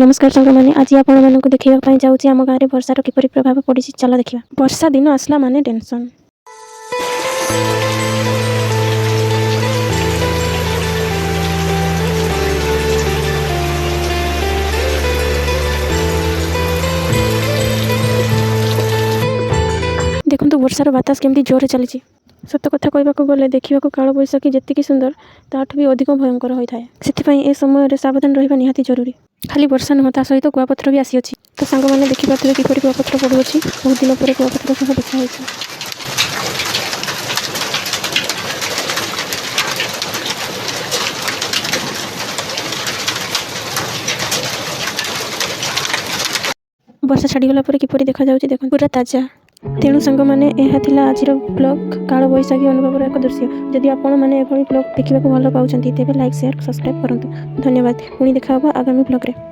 ନମସ୍କାର ସାଙ୍ଗମାନେ, ଆଜି ଆପଣମାନଙ୍କୁ ଦେଖାଇବା ପାଇଁ ଯାଉଛି ଆମ ଗାଁରେ ବର୍ଷାର କିପରି ପ୍ରଭାବ ପଡ଼ିଛି। ଚାଲ ଦେଖିବା। ବର୍ଷା ଦିନ ଆସିଲା ମାନେ ଟେନସନ୍। ଦେଖନ୍ତୁ, ବର୍ଷାର ବାତାସ କେମିତି ଜୋରରେ ଚାଲିଛି। ସତ କଥା କହିବାକୁ ଗଲେ, ଦେଖିବାକୁ କାଳବୈଶାଖୀ ଯେତିକି ସୁନ୍ଦର, ତାଠୁ ବି ଅଧିକ ଭୟଙ୍କର ହୋଇଥାଏ। ସେଥିପାଇଁ ଏ ସମୟରେ ସାବଧାନ ରହିବା ନିହାତି ଜରୁରୀ। ଖାଲି ବର୍ଷା ନୁହଁ, ତା ସହିତ କୁଆପଥର ବି ଆସିଅଛି। ତ ସାଙ୍ଗମାନେ, ଦେଖିପାରୁଥିବେ କିପରି କୁଆପଥର ପଡ଼ୁଅଛି। ବହୁତ ଦିନ ପରେ କୁଆପଥର ସହ ଦେଖା ହେଇଛି। ବର୍ଷା ଛାଡ଼ିଗଲା ପରେ କିପରି ଦେଖାଯାଉଛି ଦେଖନ୍ତୁ, ପୁରା ତାଜା। ତେଣୁ ସାଙ୍ଗମାନେ, ଏହା ଥିଲା ଆଜିର ବ୍ଲଗ୍, କାଳବୈଶାଖୀ ଅନୁଭବର ଏକ ଦୃଶ୍ୟ। ଯଦି ଆପଣମାନେ ଏଭଳି ବ୍ଲଗ୍ ଦେଖିବାକୁ ଭଲ ପାଉଛନ୍ତି, ତେବେ ଲାଇକ୍, ସେୟାର, ସବସ୍କ୍ରାଇବ୍ କରନ୍ତୁ। ଧନ୍ୟବାଦ। ପୁଣି ଦେଖା ହେବ ଆଗାମୀ ବ୍ଲଗ୍ରେ।